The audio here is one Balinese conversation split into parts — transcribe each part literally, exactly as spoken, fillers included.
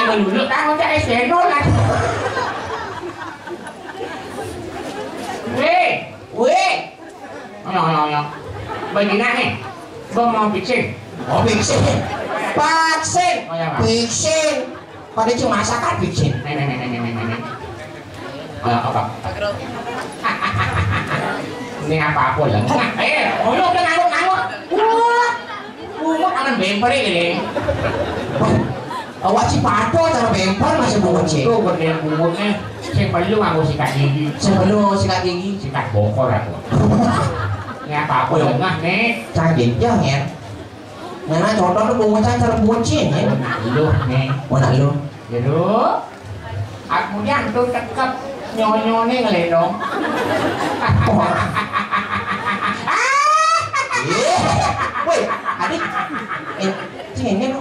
Dulu kan udah S D nol kan. Weh, weh. Ayo, ayo, ayo. Begini nih. Gua mau vaksin. Oh, vaksin. Vaksin. Oh, ya, Pak. Vaksin. Pada cuma masakan vaksin. Nih, nih, nih, nih, nih, nih, nih. Ayo, apa? Ini apa-apa ya? Eh, oh, lu udah ngangguk-ngangguk. Wah, bungut akan bemper ini. Awak si pato cara bemper masih bungut sih. Tuh, gede bungutnya. Sing perlu aku sikat gigi. Sing perlu sikat gigi. Sikat bokor aku. Ini apa-apa ya? Ngah, nih. Canggih, ya. Nah, nah, contoh tuh bungut cara bucin, ya. Oh, nak lu, nih. Oh, nak lu. Gitu. Aku yang tuh tekep nyonyone ngelendong. Wah. Iya. Woi, adik. Eh, sini lu.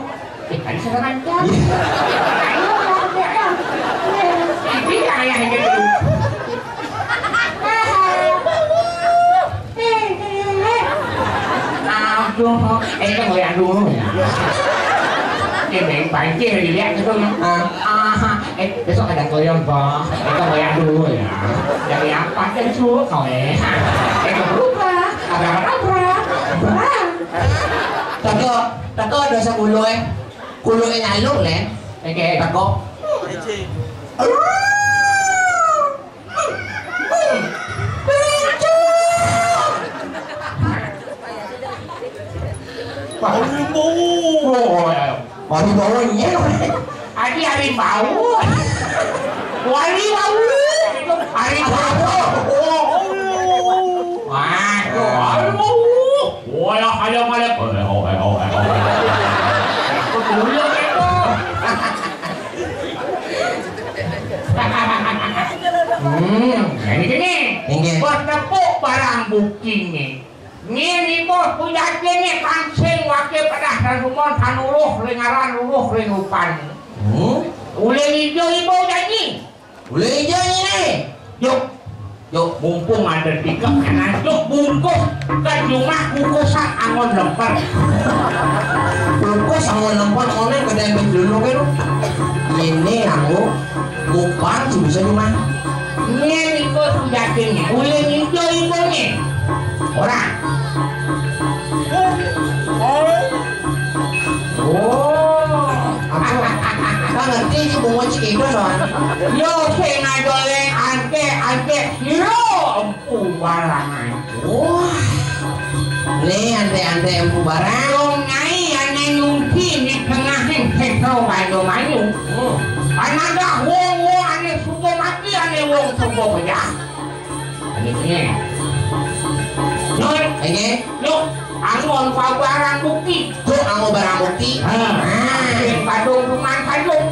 Eh, tadi sudah lancar. Iya. Ayo, lancar, ya. Ini ayahnya dulu. Aduh, eh, kan goyang dulu ya. Dia main pancing dilihat gitu. Ah. Ah, eh, besok ada goyang, Bah. Eh, kan goyang dulu ya. Dari apa kan suruh kau, eh? Eh, berubah. Abrakadabra. Brang. Teko, teko dosa kulo, eh. Kulo nyaluk, le. Oke. Teko. Harimau. Harimau ini. Adi harimau. Harimau. Harimau. Waduh, harimau. Wala, wala, wala. Oleh, oleh, oleh, oleh. Aku dulu itu. Hmm, jadi gini. Inggih. Bertepuk barang bukti nih. Nih, nih, bos, punya dia nih, kancing, wakil pedah dan rumon, tanuluh, ringaran, luluh, ringupan. Hmm? Ulih ijo ibu janji. Ulih ijo ini. Yuk. Yuk, mumpung ada tiga, kanan, yuk, bungkus ke jumah, bungkusan angon lemper. Bungkus angon lemper, angon gedé sampai dulu kan. Ini aku, kupang sih bisa cuma. Ini ibu sudah kini, ulih ijo ibu nih. Orang. Oh. Apa? Nggak ngerti, cuma mau cek itu, soalnya. Yo, sing ngajoleng, ante, ante. Yo, empu barangan. Wah. Nih, ante-ante empu barang. Dong, nyai, ane nyungki di tengah ning seso banyu-banyu. Hmm. Anadah wong-wong ane suka mati, ane wong suka pejah. Ane kene. Nun. Ene. Nun, anu on barang bukti. Tuh, anu barang bukti. Ah. Ah. Padung rumah padung.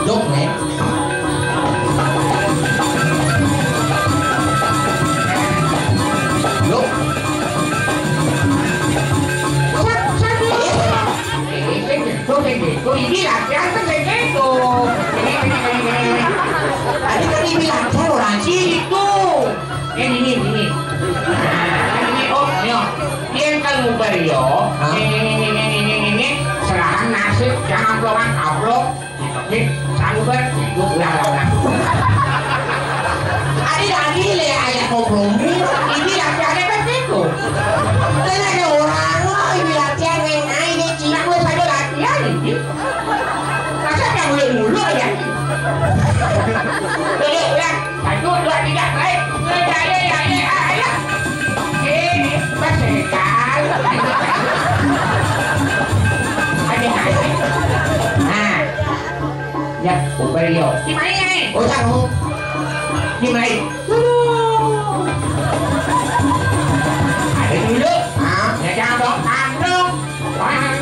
Dok, nih. Dok. Ini latihan kan kayak gitu. Ini, ini, ini, ini. Tadi kan dibilang saya orang situ. Ini, ini, ini. Ini, oh, yo. Dia kan ngubar, yo. Hah? Ini, ini, ini, ini, ini, ini. Serahan nasib, jangan doang kaplok. Nih, sabar, itu ulang, ulang, ulang. Adi lagi le ayah kompromi, ini latihannya kan itu. Dan ada orang, oh, ini latihan, main, ah, ini Cina, gue saja latihan ini. Masa yang mulu-mulu ya? Dulu, ulang. Satu, dua, tiga, baik. Ayo, ayo, ayo, ayo, ayo. Ini pas sekali. Ayo, ayo. Nah. Ya, ubay yo. Di mana nih? Oh, ya, oh. Di mana? Dulu. Ada dulu. Hah? Ya, jangan bawa kantong. Wah.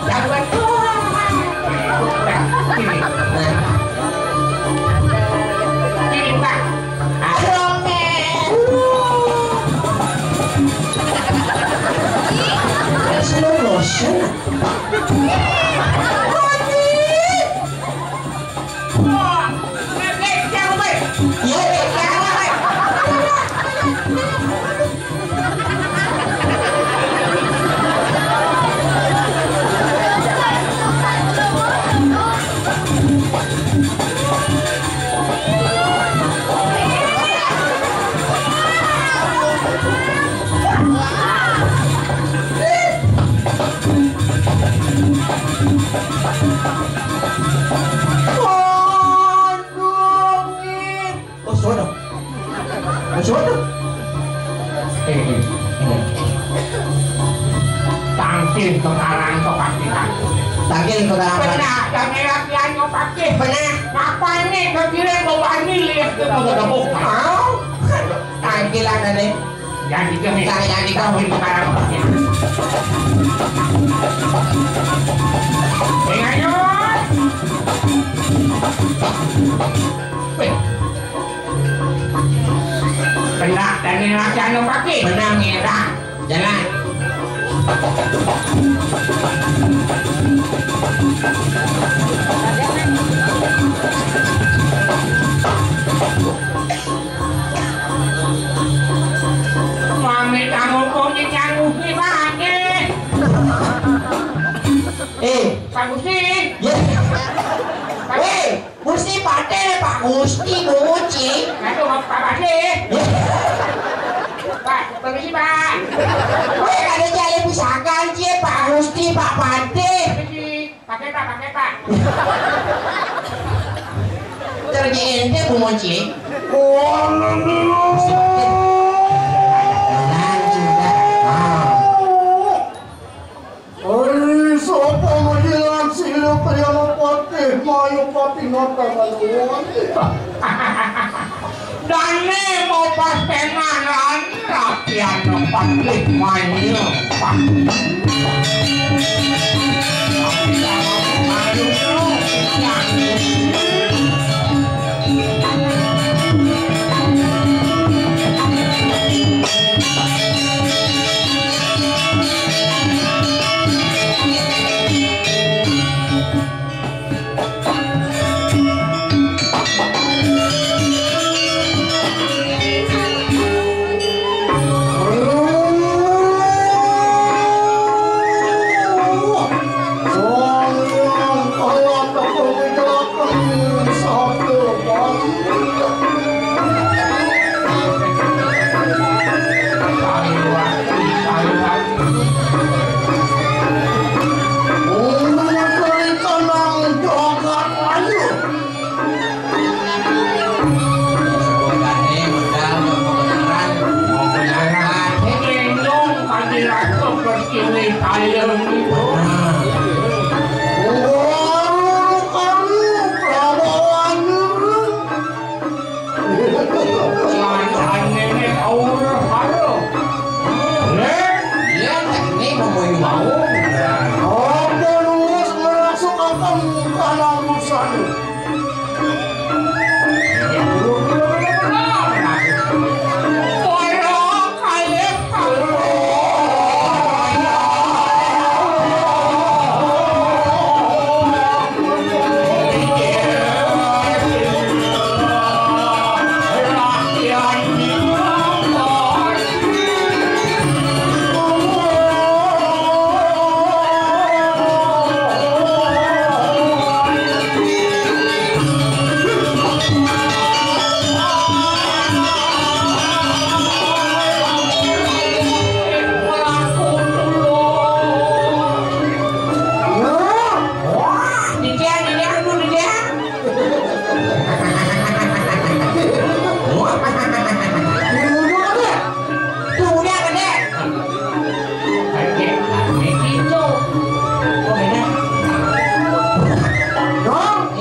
Dapat. Ini. Ini, Pak. Aduh, men. Slow motion. Wah, kaget, jangan, Pak. Iya, iya. Tangkil ke dalam. Benar, dan laki-laki pakai. Benar. Kapan ni kau kira kau bani lihat ke kau tak mau? Tangkil lah tadi. Yang tiga ni. Yang, yang tiga ni sekarang. Ingat. Weh. Kena dan laki-laki pakai. Benar ni dah. Jalan. Mami kamu kok nyanggupi banget. Eh. Pak Gusti. Ya. Pak Gusti. Eh. Gusti Patih, Pak Gusti, Gusti. Aduh, Pak Patih. Pak, permisi, Pak. Weh, kada jadi pusaka, cie, Pak Gusti, Pak Patih. Permisi. Pakai, Pak, pakai, Pak. Terjadi ente, Bu Moci. Oh, lanjut dah. Ah. Ari sapa majilan silih Priyanopati, Mayupati nata kaluwati. Dane mau pastenan rakyat Priyanopati Mayupati.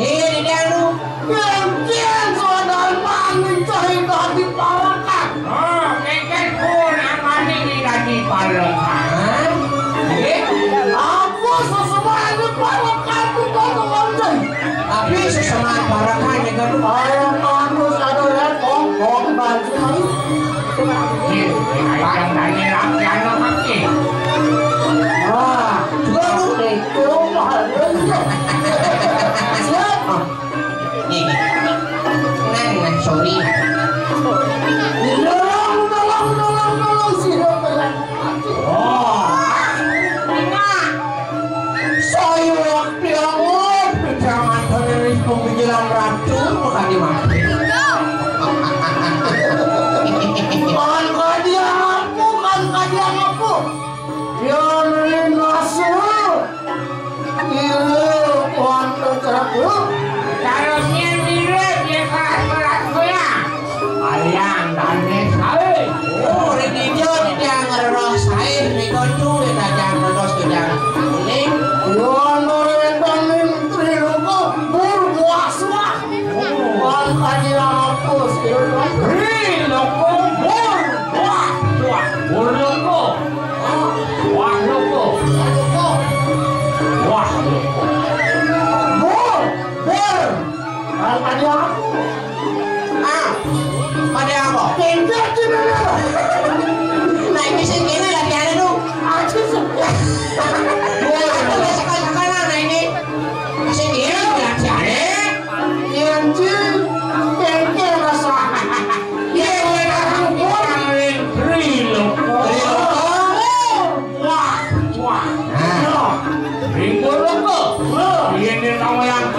Iya, di dia lu. Mungkin saudara maning cari dadi palakan. Oh, mungkin pun amane di dadi palakan. Hah? Eh? Aku sesemane palakan itu kau. Tapi sesemane palakan itu. Ayo, aku sadar ya, kok, kok, baju. Iya, ayam tadi rakyat apa sih? Wah, itu mahal. Siap. Nih, nih. Nang, nang, sorry. Tolong, tolong, tolong, tolong, sira telah mati. Oh. Enak. Saya waktu awal, jangan terus pembicaraan ratu, makanya mati.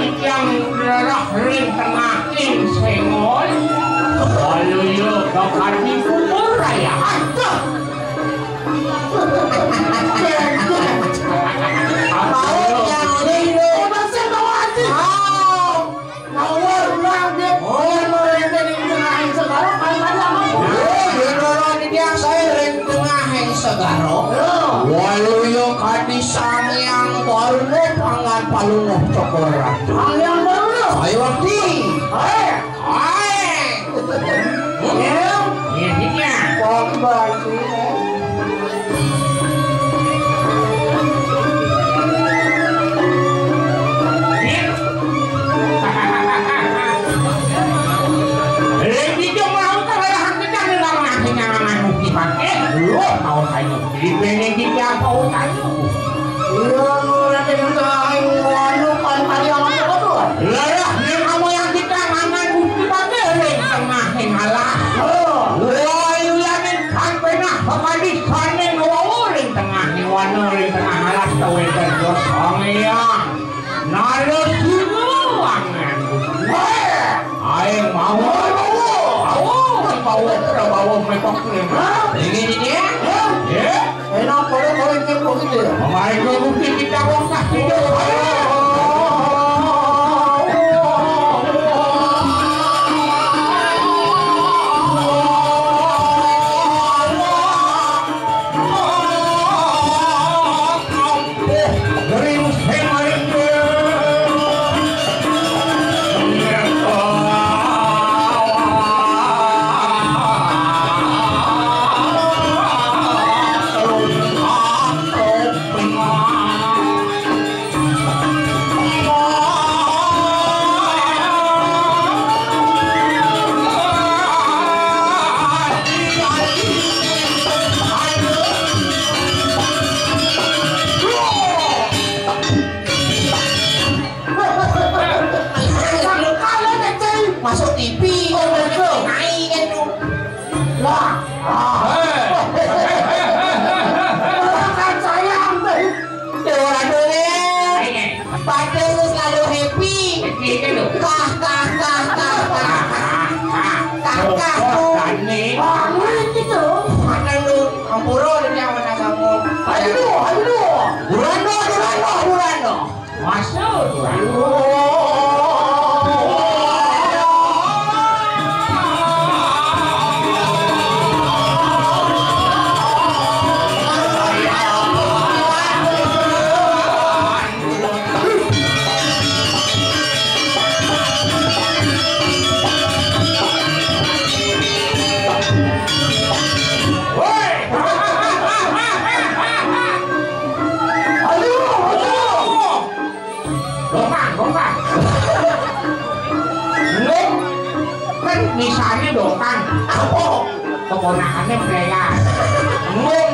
Yang lerah ring tengahing sengon. Waluya bakal dikubur raya. Aduh. Apa yang ini? Masih bawa hati. Nawar ulang dia. Oh, yang mereka di tengahing segala, kan tadi apa? Oh, iya, lerah di dia saya ring tengahing segara. Waluya kadi Sang Hyang Warna pangan palunguh cokoran. Sang Hyang Warna. Ayo, Wati. Hai. Hai. Ya. Ya, ya. Wong baju. Ring dija mlaut kalelahan kejang ing lawan akhirnya ngaman bukti pakai. Lu tau saya. Di bene dija apa utangnya? Iya, lu nanti minta aing nganu, kan tadi anak apa tuh? Lerah ning kamu yang kita ngaman bukti pakai ring tengah ning alas. Oh. Wah, iya ning kan penah pepadi sane ngawawa ring tengah ning wana ring tengah alas tawétan dos. Ong iya. Narasina wangen. Wéh, aing mau, mau, mau, mau, mau, mepok nih. Hah? Ini, ini, ya? Hah? Ya? Enak, kalau, kalau ini, kok gitu ya? Mamain gua bukti kita bongkar video. Ayo. Masuk T V. Oh, betul. Naik kan tuh. Wah. Ah. Hei. Orang kan sayang tuh. Tuh, aduh, ya. Pada lu selalu happy. Happy kan lu? Kah, kah, kah, kah, kah. Kah, kah, tuh. Gani. Wah, gitu. Mana lu? Ampura lu yang mana kamu? Aduh, aduh. Durando, Durando, Durando. Masuk, Durando. Dongkang, dongkang. Ngung, kan misalnya dongkang. Apa? Keponakannya Freya. Ngung.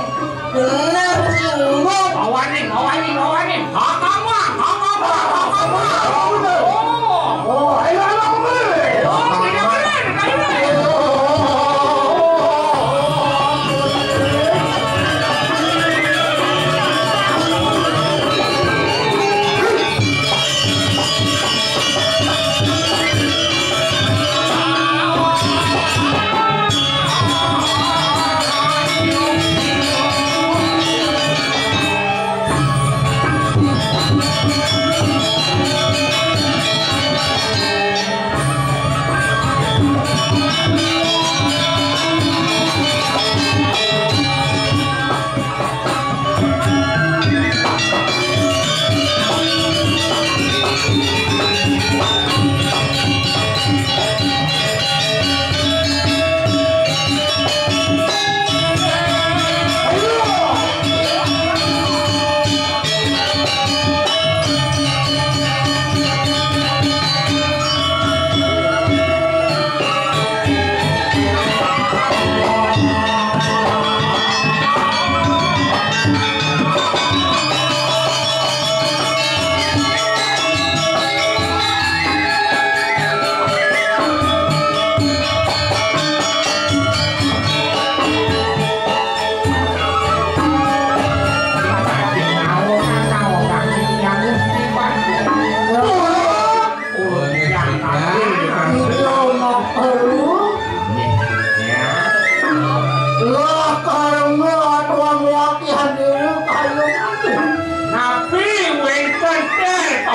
Bener sih, Ngung. Bawanin, bawanin, bawanin. Hakama, hakama, hakama. Oh. Oh, ayo, ayo, ayo. Oh, tidak benar, tidak benar.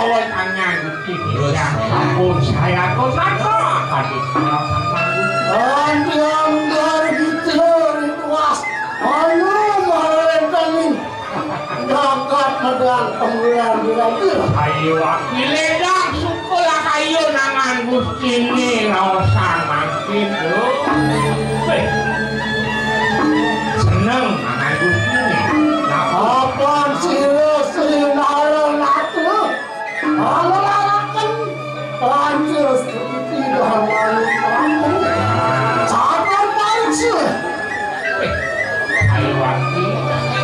Kawon tangan Gusti. Terus, ya, ya. Sampun saya kosaka. Tadi kalau sama Gusti. Antian dari Gusti Rinduas. Anu, malah kami. Jagat medang pembulan di lagi. Ayo, Aki Ledang, syukurlah kayo nangan Gusti ini, raosan mangkin, lho. Weh. Seneng nangan Gusti ini. Nah, apan sira Sri Nara Nata? Panglaraken raja Sri Dharmani Prabu. Sabar pariksa. Ayo, Wati.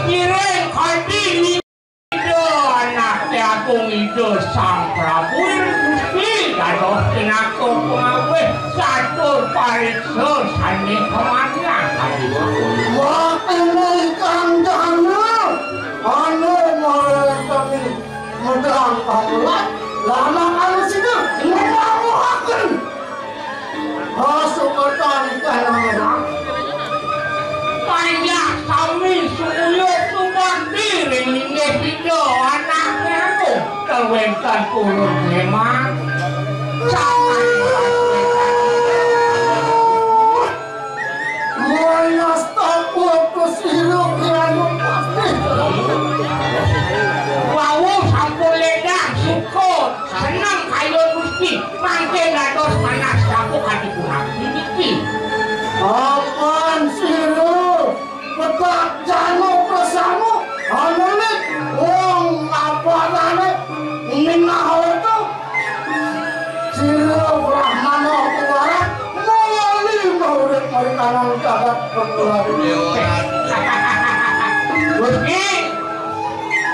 Ngiring kanthi Ida Anak Agung Ida Sang Prabu Gusti dados pinaka pengawih catur pariksa sané kematian. Wah, ini kang dana. Anu, mulai kami Medang kamulat, lanang anu sida ngawuhaken. Pasukan ikan merah. Panjak sami suya subakti ring linggih sida anaknya aku. Kewenten purun memang. Sampai Wayas takut ku sira kirana pasti. Wau sampun ledang syukur, seneng kayun Gusti, mangkin dados panas dapuk ati punaki niki. Apan sira petak jano prasama, anulit wong aparane minahota. Sira Brahmana Kuwara mawali maurip marikanang jagat pengulari. Gusti,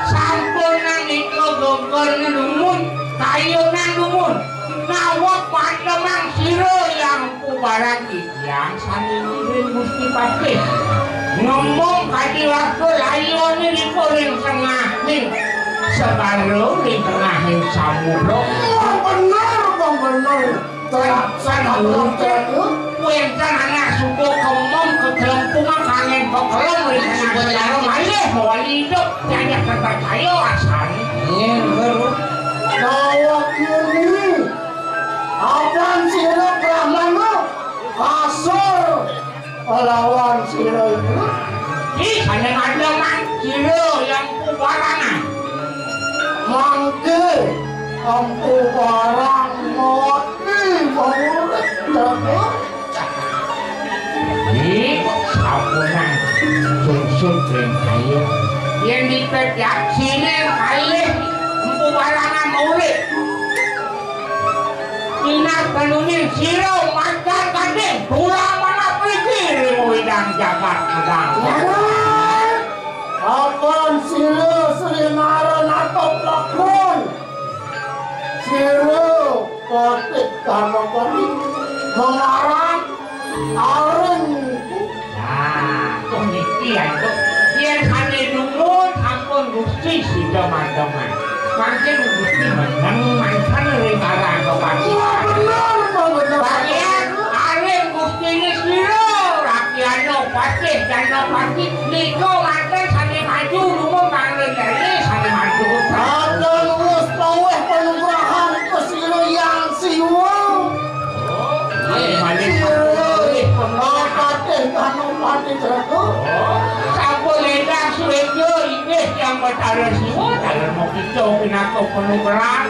sampun nandika gogone dumun, kayunan dumun. Nawak patemang sira yang pubarang titiang sane ngiring Gusti Patih. Ngomong kadi waktu layone ring tengahing segara, ring tengahing samudra. Wah, bener, Bang, bener. Terapkan. Wenten anak suku kemong kegelempung kangen kekelem ring tengah segara, malih mawali idup, nyanyak terpercaya rasane. Nggih, bener. Nawak muni. Apan sira Brahmana kasar lawan sira iku? Ih, sane ngademan sira yang pubarangan. Mangke Empu Barang mati maurip dados. Ih, sampunang sungsut ring kaya. Yen dipet yaksine kalih Empu Barangan maurip. Minat kanuning sira mantan kading, tulang manah priki ring widang jagat medang. Apan sira Sri Nara Natop Lakun. Sira Patih Dharmapati mengarang Areng. Nah, tuh niki ya, tuh. Yen sane dumun, sampun Gusti sida mandeman. Mangkin Gusti meneng mangsan ring para angkopati. Wah, bener, Pak, bener. Bagian areng Gusti ini sira, Rakyana Patih, Janapati, nika manten sane maju, dumun manten dene sane maju. Akan wis paweh panugrahan ke sira yang siwa. Patih Danapati Jaraga. Sampun endah suweda inggih Yang Batara Siwa, dalem kita pinaka panugrahan.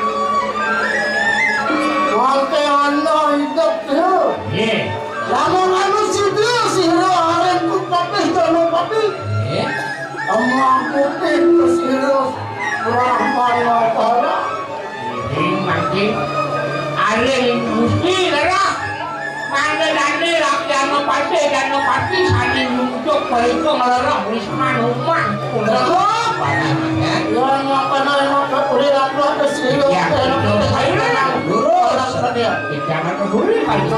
Wonten ana hidup, Dra. Nggih. Lamun anu sida sira arep Patih Danapati. Nggih. Amang putih sira Brahmana Bara. Ing mangkin, aring Gusti lerah. Mangda dane rakyana Patih Danapati sane nyuncuk baiku nglerah Wisman Umang. Putra. Yang apa nama kulit aku ada sih. Ya, betul. Lurus. Jangan peduli kalau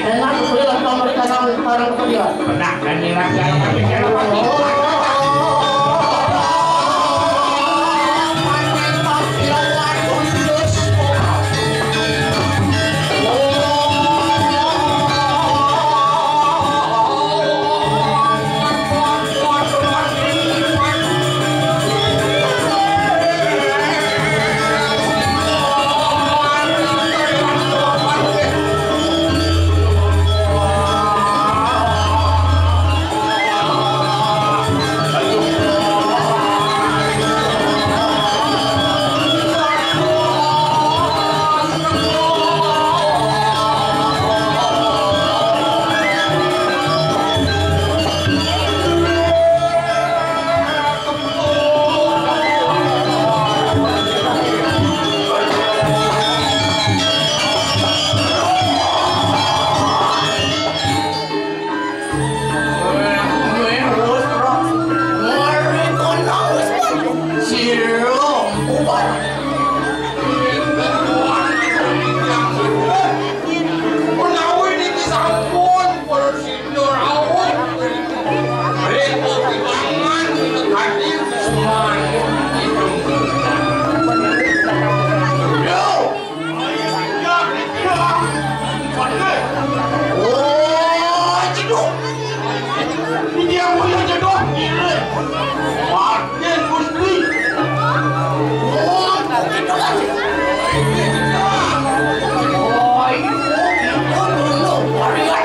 Enak, boleh lah, Amerika sama sekarang kerja. Benar, dan ini rakyat Amerika. Sira, ubar. Menawi niki sampun prosedur awet, reko pibangan kadi kusuman. Yo. Oh, cedok. Ini yang punya cedok. Raden Gusti. Oh, cedok. Oh, itu dulu. Varian.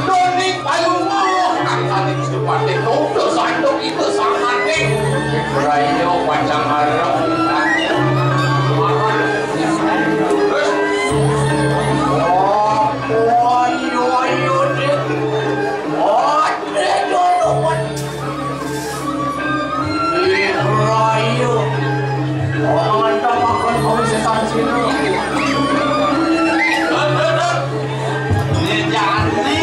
Doning payung muruh kang sané Gusti Patih, nuduh sanduk iku sangkaning. Rayo pacang arep. Terus. Oh, oh, iya, iya, Dik. Oh, Dik, iya, iya. Ih, rayo. Omongan tapakan kau setan sini. Ini jani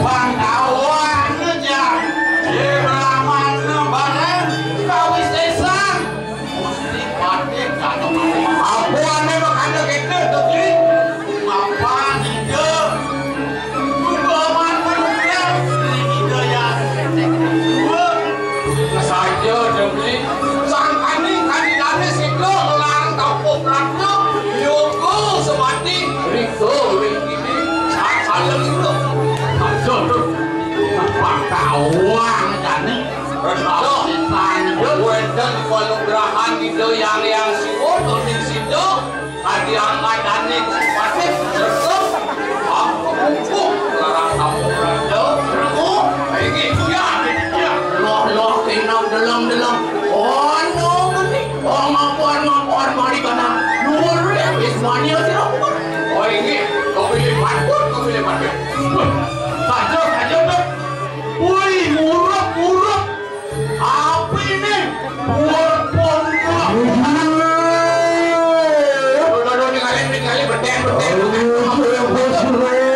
Bang Kawan aja. Di halaman bareng kawisésan. Gusti Patih Cakrawala. Apa ané makanya gitu, Gusti? Mapan ida. Juga mapan ida. Ida yang dua. Saja demi sangkaning kandidané sida ngelarang tampuk ratu. Yoga semati. Riko wingkini. Saja lima. Saja tuh. Mapan kawang jani. Rasa setan. Wénten panugrahan Ida Yang Hyang Siwa, tuning sida. Adi angkatane Patih Resa. Aku kukuh larang kamu raja. Aku ingin kuya. Loh, loh, kinang deleng-deleng. Ono meni. Oh, ngapun, ngapun, mari kana. Luar ya, wis mania sira. Oh, ini kau pilih patut, kau pilih patut. Saja, saja, Dok. Wih, murah, murah. Apa ini? Walaupun murah. Aduh, aduh, tinggalin, tinggalin, berdeng, berdeng. Aku ratu.